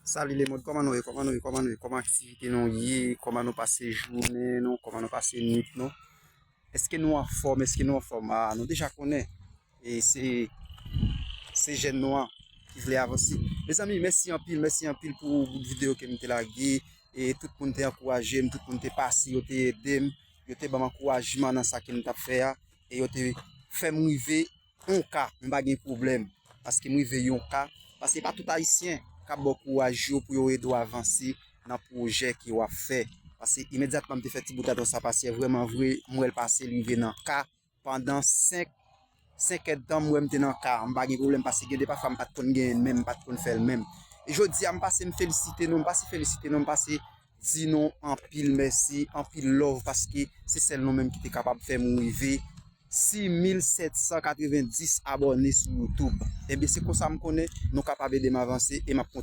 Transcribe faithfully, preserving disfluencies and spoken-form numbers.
Salut le monde, kòman nou ye, kòman nou ye, kòman nou ye, kòman aktivite nou ye, kòman nou pase jounen nou, kòman nou pase nwit nou? Èske nou anfòm, èske nou anfòm? Ah, nou deja konnen. E se, se jèn nou an ki vle avanse. Mezanmi, mèsi anpil, mèsi anpil pou bout videyo ke m te lage. E tout moun te ankouraje m, tout moun te pase, yo te ede m, yo te ban m ankourajman nan sa ke m t ap fè a. E yo te fè m rive yon ka, m pa gen pwoblèm. Paske m rive yon ka. Paske pa tout Ayisyen k ap ba w kouraj yo pou yo ede w avanse nan pwojè ke w ap fè. Paske imedyatman m te fè ti bout atann sa pase, vrèman vre, m wè l pase, l rive nan ka. Pandan senk, senk èdtan, m wè m te nan ka. M pa gen pwoblèm paske gen de pafwa m pa t konn genyen l menm, m pa t konn fè l menm. E jodi a, m pase m felisite nou, m pase felisite nou, m pase di nou anpil mèsi, anpil love paske se sèl nou menm ki te kapab fè m rive sis mil sèt san katrevenndis abòne sou YouTube. Ebyen, se konsa m konnen nou kapab ede m avanse e m ap kontinye.